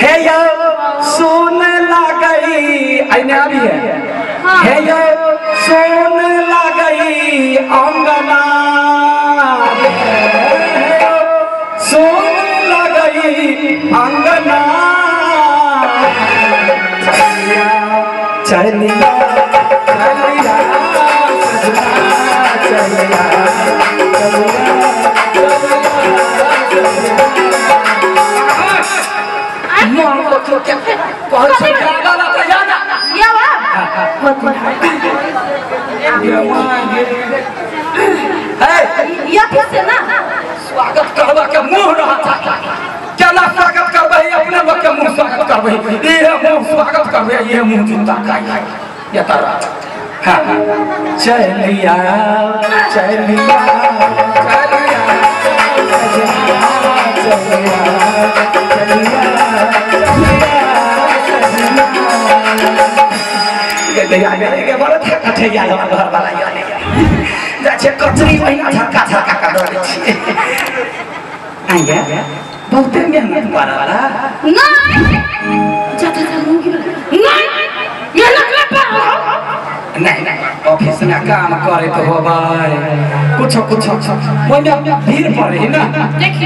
हे यो सुन लगई आईने अभी है। हे यो सुन लगई अंगना सुन लगई अंगना चलिया चलिया चलिया स्वागत करबा के मुंह रहा था केना स्वागत करबै अपने लोग के मुंह स्वागत करबै ये मुंह स्वागत करबै ये मुंह जूता खाई ये तरह। हां चलिया चलिया चलिया चलिया चलिया बड़ा ठेया घर वाला जा कचरी महीना झटका झटका कर दै छी आइया बहुते मेहनत करला नहीं जाता जा मुंगी नहीं मेहनत ना पर नहीं नहीं ऑफिस में काम करे तो होबै कुछ कुछ ओइ में भीड़ पड़े है ना। देख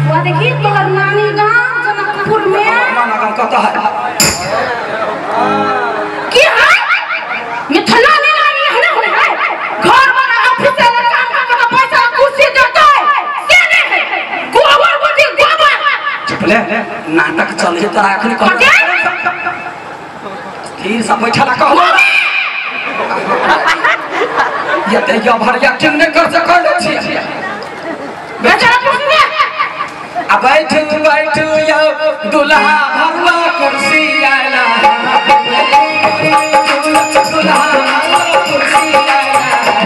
वो देखी तोहर नानी गांव जनकपुर में नाना गांव कत है की है मिथिला में नानी है ना है घर वाला ऑफिस वाला काम का पैसा कुर्सी देता है से नहीं है गोबर बोटी गोबर चुप ले नाटक चल जे तोरा अखनी कह स्थिर से बैठला कहलो ये ते यो भर एक्टिंग नहीं कर सकल छी बेचारा पुछने आ बैठू बैठू यो दुल्हा भरुआ कुर्सी आला दुल्हा भरुआ कुर्सी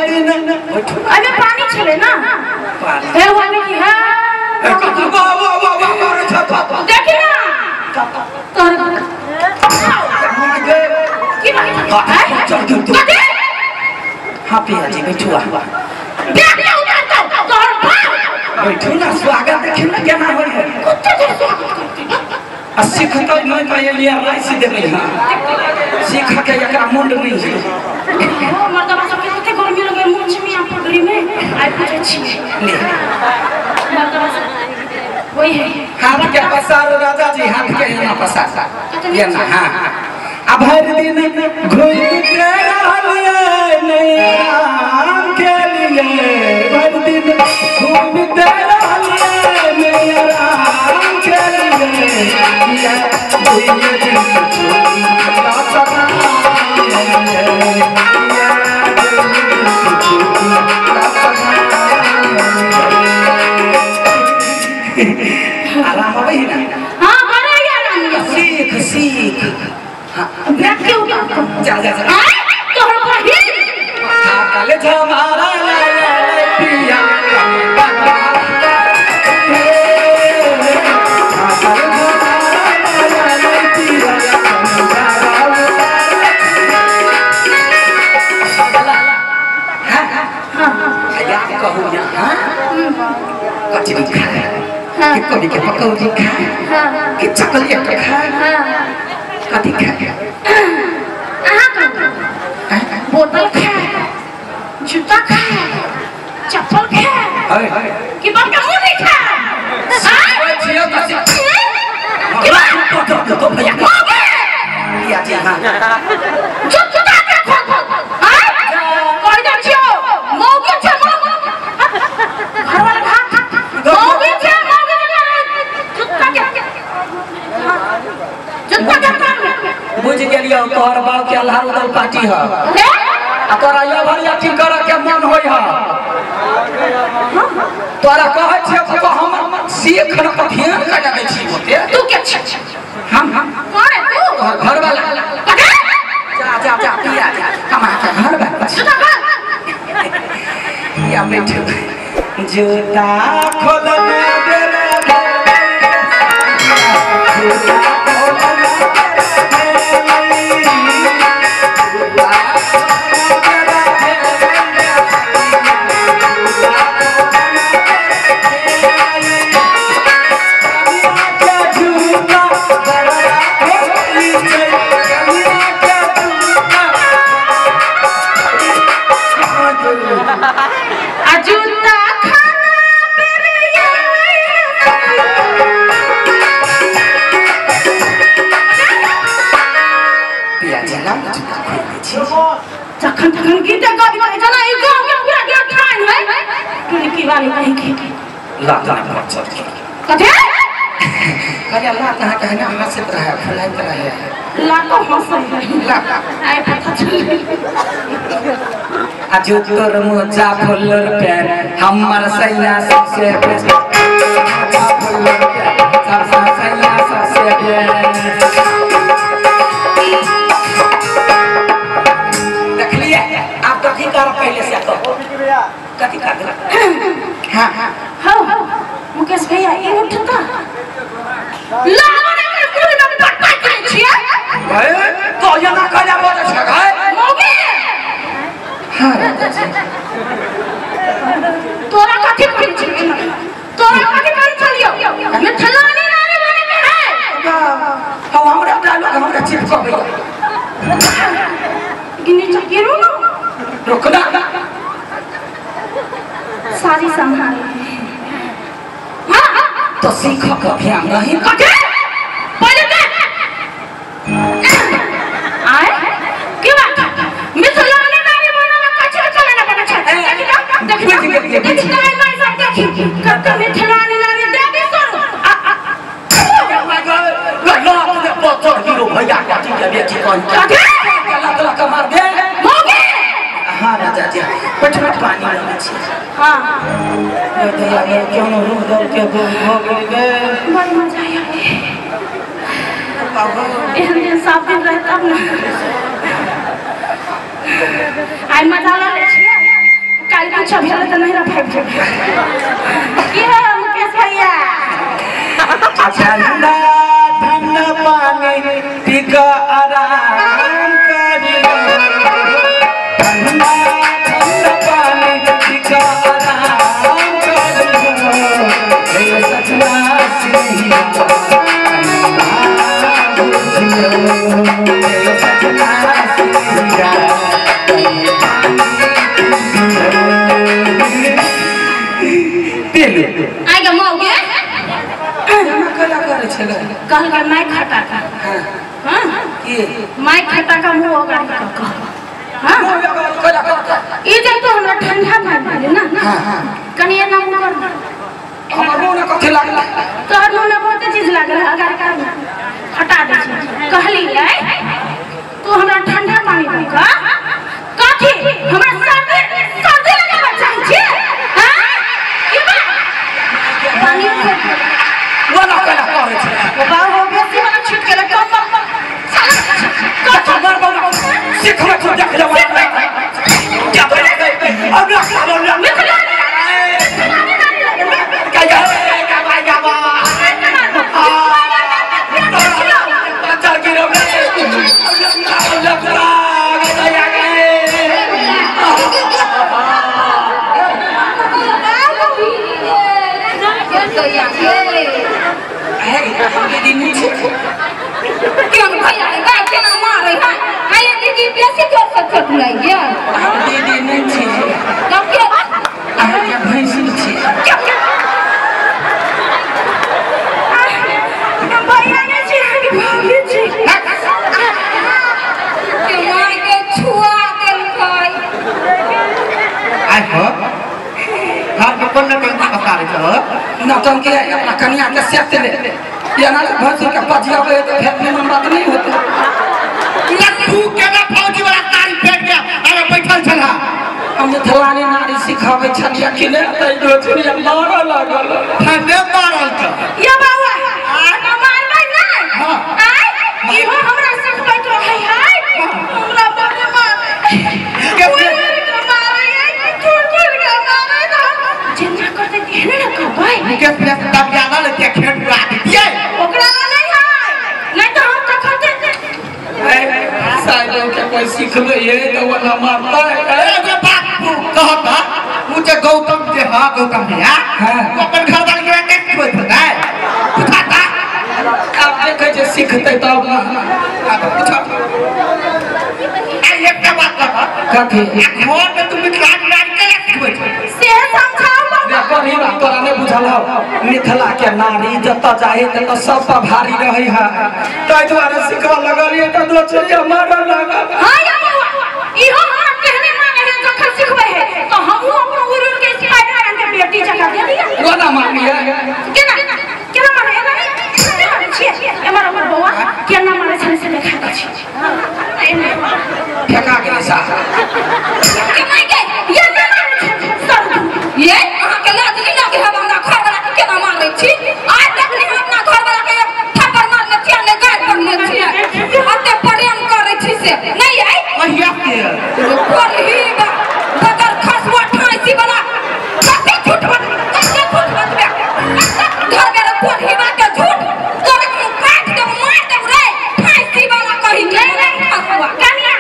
अबे पानी छले ना हे वाले की है देखी ना तोर की बात चल चल हां पिया जी बैठुआ देख ले उतार तोर बाप बैठू ना स्वागत देखी ना केना होय है कुत्ते के स्वागत करती आ सीखतै नहीं त एलिया राइस देबै हां सीख के एकरा मुंड नहीं है हो मर्दबा सब के कते गर्मी लगे मुछ में आ पगड़ी में आई पूछे छी ले मर्दबा सब वही है हाथ के पसारो राजा जी हाथ के ना पसार ये ना। हां आ भर दिन घूमते रहलिए नैया के लिए भर दिन घूमते रहलिए नैया के लिए या दुइये दिन आराम होबै ना। हां बड़ा आराम सीख सीख हां देख के उतार जा जा जा तोहर बहिन हां काले हमारा पिया कहू यहाँ कचरी खाए कि कभी के पकौड़ी खाए कि चॉकलेट खाए कथी खाए अहाँ कहू बोतल खाए जूता खाए चप्पल खाए कि बड़का मुंह खाए हां छियो त कि तो भैया किया जी हां जूता के खो हां कहि दे छियो मौगी छै घर वाला खा मौगी छै मौगी सखी ह आ तोरा यो भरी अथी कर के मन होय ह तोरा कहै छियै तो हम सीख न पर ध्यान करा दै छी ओते तू के छी हम कौन है तू तोहर घर वाला जा जा जा पिया जा हम अहाँ के घर वाला छी या बैठ जूता खोलना बेरा जूता खोलना जूता खाना बेरिया पिया जला जूता खोल दै छी जखन तखन गीत गाबि जना ई गाँव के पूरा गाँव ठान है टुनकी वाली कहीं के लात ना पचर कथी कहलियै लात अहाँ के ना हंसैत रहे फुलाइत रहे लातो हंसै लात आइ पता चल आ जो तोर मोजा फुलर पैर हमर सैया सबसे बेस्ट मोजा फुलर पैर सबसे सैया सबसे बेस्ट देखलिए आप कथी कर पहले से कहो कथी कर हां हां मुकेश भैया ई उठता लावन एकर मुंह में पट्टा खाइ छियै ए तो एना कहला बजै छै गै मौगी हां तोरा कथी करै छियै तोरा कथी करै छलियौ मिथिलानी नानी बने के है हां हमरा डायलॉग हमरा चिपकबै गिनी चकिरू न रुकना सारी संभाल हां तो सीख के ध्यान नहीं कथी पहिले दे आए की बात मिथिलानी नानी बनला कथी चले ना बने छै देखी देखी देखी माय सब देखी कत मिथिलानी नानी देवी स्वरूप आ आ लात ने पत्थर हीरो भैया कथी के बेटी कोन कथी लात ला के मार दे मौगी हां राजा जी बैठ बैठ पानी लेने छी हां दैया गे क्यों रूह दौड़ के भो गेल गे बड़ी मजा आया एहन दिन 7 दिन रह तब ना आइ मजा लै छियै काल्हि कुछ भेल तऽ नहीं भागि जेबै की है मुकेश भैया ठंडा ठंडा पानी पी के आराम करियो ठंडा ठंडा पानी पी के आराम करियो हे सजना सिंह हे सजना सिंह पेलू आइ गे मौगे कला करै छै कहलकै माइक हटा का हां की माइक हटा का मुंह ओगाड़ी क हां कला कर ई जे तो हमरा ठंडा पानी भेलै ना हां हां कनि एना मुंह कर हमर मुंह ने कथी लागल तोहर मुंह में बहुते चीज लागल अगाड़ी कर हटा दे छी कहलियै तू हमरा ठंडा पानी दे का कथी हमरा सर्दी सर्दी लगाबऽ चाहै छी हां की बात पानी वाला कला करै छै बाबा हो बेसी वाला छूट गेलै कम कथी मार बाबा सीख ले तू देख ले क्या बोले अब ना मिथिला का का का का चल गिरो क्यों भैया गाय केना मारे है आये दीदी बेसी जोर से चोट लागि गेल हम दीदी नहीं छी तब के अहाँ के भैंसी छी भैया नहीं छी अहाँके भाभी छी के माय के छुआ देलकै आइ हो घर के कोन नटंकी पसारै छहो नौटंकी अपना कनिया के सेट ले ये ना भैंसी के पजियाबै तो फेर निमन बात नहीं होते तू केना फौजी वाला तारी छला हम मिथिलानी नारी सिखाबै छलियै कि नै तै दोसरी मारऽ लागल ठंडे मारल त ये बाबा आ मारबै नै हां आय इहो हमरा सिखबैत रहै है हमरा बाबे मारे के मारे है छोड़ छोड़ के मारे त जेना करते तेहने न करबै मुकेश भैया से तब ज्यादा लेते खेत उड़ा दिए ओकरा ला नहीं है नहीं तो हम तखन साइलो के कोई सिखबै है तो वो ना मारता है ए बाप कहता उ जे गौतम जे हां गौतम भैया वो अपन घर वाली के के सिखबै होतै पूछाता आब देखै जे सिखतै तब ना आब पूछा आ एकटा बात कह कथी घर में तू मिथिला नारी के सिखबै से समझाओ करी बात तोरा नहीं बुझल हौ मिथिला के नारी जतऽ जाए ततऽ सब पर भारी रहै है ताहि दुआरे सिखबऽ लगलियै तऽ दोसरी मारऽ लागल हां या बउआ इहो हमरा कहने माने है जखन सिखबै है तो हमहू अपन उड़ उड़ के स्पाइडरमैन के बेटी जका दे दिया कोना मारलियै केना केना मारे एना नहीं मारे छियै एमर हमर बउआ केना मारे छै से देखा दै छी एने फेका गेलै साह के माय के ये ना मारे छै सर ये अहाँ के लाज नहीं लागे हम हमरा घर वाला के केना मारै छी आज तक नहीं हम अपना घर वाला के थप्पड़ मारने छी ने गाड़ पड़ने छी अते प्रेम करै छी से नहीं आई कहिया के कोरही बगर खसुआ ठाइसी वाला कते झूठ बत कते झूठ बतबे घर में कोरही बा के झूठ तोरा के काट देब मार देब रे ठाइसी वाला कही के खसुआ कन्या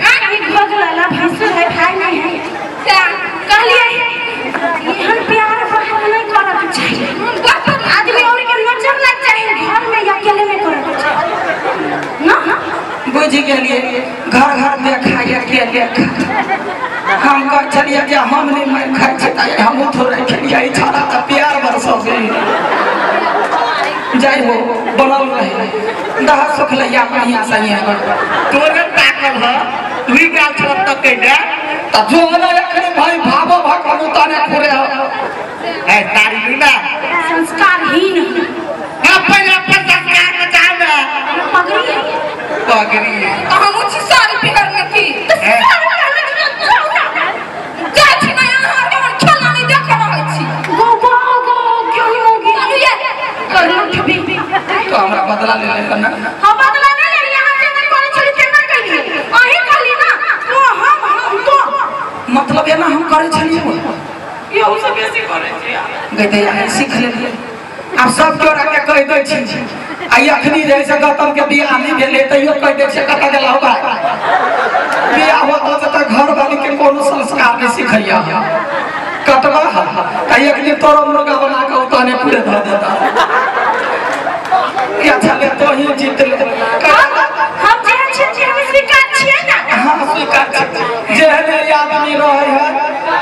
कहीं भोग लाला भैंसुर है भाई नहीं है कहलिए एहन प्यार बाहर नहीं करऽ के चाहिए आदमी और के नजर लग जाए घर में या अकेले में करऽ के चाहिए ना बुझि गेलियै घर घर देखा अकेले हम कहै छलियै जे हम नहि मारि खाइ छी तऽ हमहूँ थोड़े खेलियै छड़ा तऽ प्यार बरसबै जय हो बनल रहे दहा सुख लैया बढ़िया सही है तोरे ताकल ह तू ही गाल छल तक के त जो ना एखने भाई भावो भकनु ताने खुरे हो ए तारी ना संस्कारहीन अपन अपन संस्कार बचाव ना पगड़ी है पगड़ी तो हम छी सारी फिकर में की जाय छी ना अहाँ के हम खेलना नहीं देख रहल छी गो गो गो क्यों नहीं होगी चलू ये करू ठबी तो हमरा बदला ले ले ना हम बदला नहीं लेली अहाँ जेना करै छली तेना कैली अहीं कहली ना तो हम तो मतलब एना हम करै छलियै यहू से बेसी करै छी गई तऽ सीख लेलियै आब सब केओ के कहि दै छी आ अखनी जे से गौतम के बियाह नहि भेलै तैयो कहि दै छै कतऽ गेलौ भाई बियाह होतौ तऽ घर वाली के कोनो संस्कार नहि सिखैया कटबा तऽ एक दिन तोरो मुर्गा बना कऽ उताने पूरे धऽ देता या छले तो ही जीत ले हम जेहन छियै तेहन स्वीकार छियै ना हाँ स्वीकार छी जेहने आदमी रहै है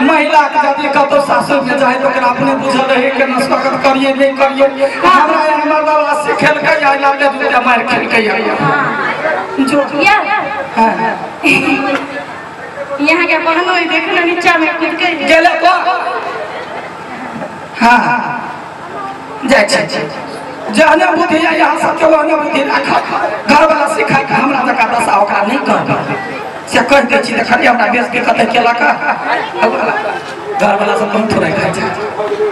महिला के यदि कतौ सासुर में जाए तो ओकरा अपने बुझल रहे के न स्वागत करिए नहीं करिए हमरा हमर बाबा सिखेलकै I love you दूटा मारि खेलकै जो या हां यहाँ के बहनो देखना नीचा में कूद के गेले को हां जाय छै जहने बुद्धि है यहाँ सबके ओहने बुद्धि राख घर वाला सिखाय के हमरा जकाँ दशा ओकरा नहीं कर से कहि दै छी देखलियै हमरा बेस दिक्कत केलक घर वाला सब बहुत थोड़े खाइ छै।